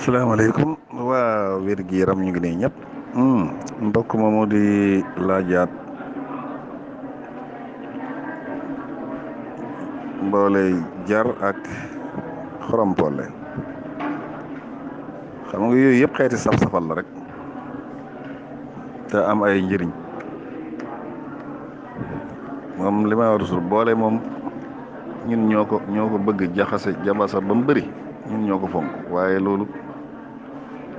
salaamaaleykum waa wér gi yaram ñu ngi nii ñëpp mbokk moomu di laajaat mboole jar ak xorompole xam nga yooyu yëpp xeeti saf-safal la rek te am ay njëriñ moom li ma war a boole moom ñun ñoo ko bëgg jaxase jabasa ba mu bëri ñun ñoo ko fonk waaye loolu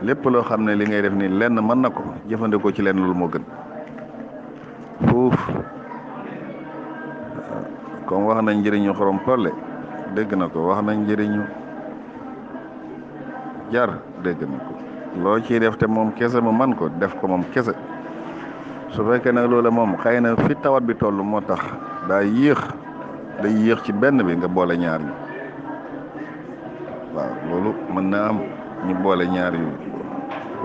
lépp loo xam ne li ngay def ni lenn mën na ko jëfandikoo ci lenn loolu moo gën fuuf comme wax nañ njëriñu xorom polle dégg na ko wax nañ njëriñu jar dégg na ko loo ciy def te moom kese mu man ko def ko moom kese su fekkee nag loolu moom xëy na fi tawat bi toll moo tax day yéex ci benn bi nga boole ñaar ñi waaw loolu mën na am ñu boole ñaar yu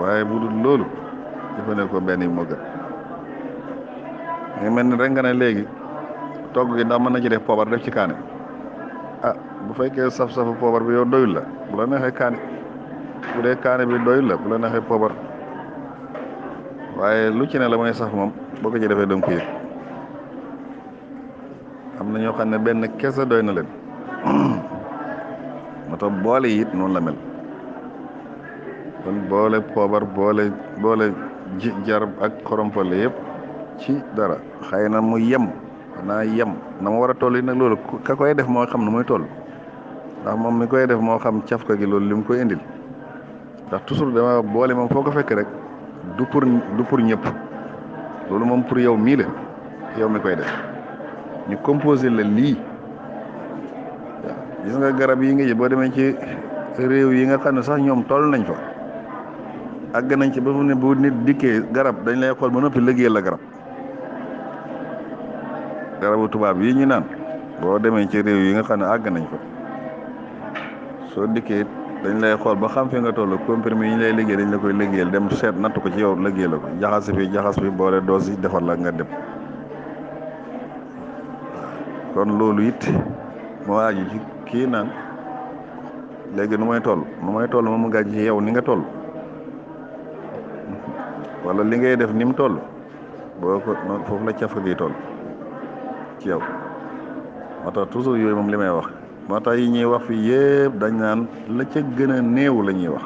waaye bu dul loolu jëfandikoo benn yi moo gën nga mel ni rek nga ne léegi togg gi ndax mën na ci def poobar def ci kaane bu fekkee saf-safu poobar bi yow doyul la bu la neexee kaane bu dee kaane bi doyul la bu la neexee poobar waaye lu ci ne la mooy saf moom boo ko ci defee danga ko yëg am na ñoo xam ne benn kese doy na leen moo tax boole yi it noonu la mel kon boole poobar boole jar ak xorompole yëpp ci dara xëy na mu yem na ma war a toll yi nag loolu ka koy def moo xam ne muy toll ndax moom mi koy def moo xam cafka gi loolu li mu koy indil ndax toujours dama boole moom foo ko fekk rek du pour ñëpp loolu moom pour yow mii la yow mi koy def ñu composé la lii gis nga garab yi nga ji boo demee ci réew yi nga xam ne sax ñoom toll nañ fa àgg nañ ci ba mu ne bu nit dikkee garab dañ lay xool ba noppi liggéeyal la garabu tubaab yi ñu naan boo demee ci réew yi nga xam ne àgg nañ fa soo dikkee dañ lay xool ba xam fi nga toll comprimé yi ñu lay liggéey dañ la koy liggéeyal dem seet natt ko ci yow liggéey la ko jaxas fi boole doos yi defal la nga dem kon loolu it moo aju ci kii naan léegi nu may toll moom mu gàj ci yow ni nga toll wala li ngay def ni mu toll boo ko foofu la caf gi toll ci yow moo tax toujours yooyu moom li may wax moo tax yi ñuy wax fii yëpp dañ naan la ca gën a néew la ñuy wax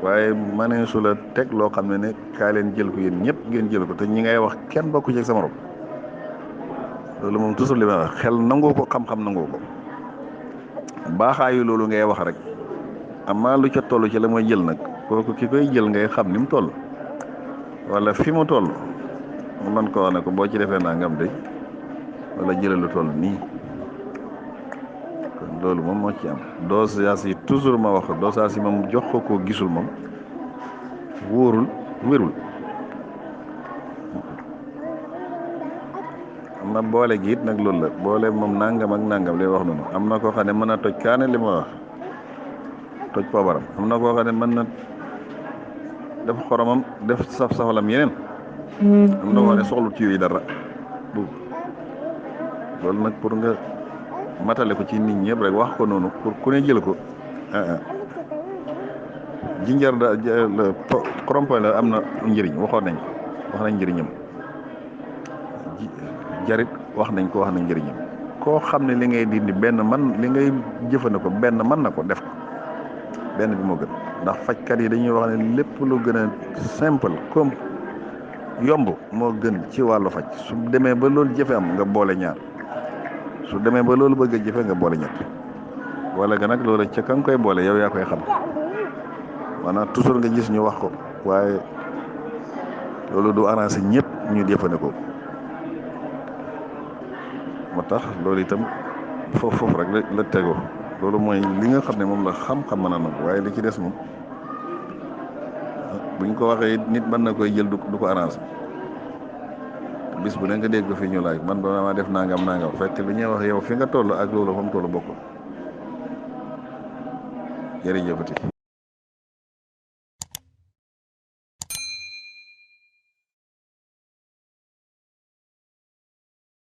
waaye manee su la teg loo xam ne kaay leen jël ko yéen ñëpp ngeen jël ko te ñi ngay wax kenn bokku ci ak sa morom loolu moom toujours li may wax xel nangoo ko xam-xam nangoo ko baaxaayu loolu ngay wax rek amaa lu ca toll ci la mooy jël nag kooku ki koy jël ngay xam ni mu toll wala fi mu toll mu mën ko wax ne ko boo ci defee nangam de wala jëlee lu toll nii kon loolu moom moo ci am dosage yi toujours ma wax dosage yi moom jox ko gisul moom wóorul wérul am na boole gi it nag loolu la boole moom nangam ak nangam lay wax noonu am na koo xam ne mën na toj kaane li ma wax toj poobaram am na koo xam ne mën na def xoromam def saf-safalam yeneen am na koo xam ne soxlu ci yooyu dara loolu nag pour nga matale ko ci nit ñëpp rek wax ko noonu pour ku ne jël ko jinjar da xorompole am na njëriñ wax nañ njëriñam jarit wax nañ njëriñam koo xam ne li ngay dindi li ngay jëfandikoo benn mën na ko def ko benn bi moo gën ndax fajkat yi dañuy wax ne lépp lu gën a simple comme yomb moo gën ci wàllu faj su demee ba loolu jëfe am nga boole ñaar su demee ba loolu bëgg a jëfe nga boole ñett wala nga nag loolu ca ka nga koy boole yow yaa koy xam maanaam toujours nga gis ñu wax ko waaye loolu du arrangé ñëpp ñu jëfandikoo moo tax loolu itam foofu rek la tegoo loolu mooy li nga xam ne moom la xam-xam mën a nag waaye li ci des moom buñ ko waxee nit mën na koy jël du ko arrangé bis bu ne nga dégg ko fi ñu laaj man doona maa def nangam fekk li ñuy wax yow fi nga toll ak loolu fa mu toll bokkul jërëjëfati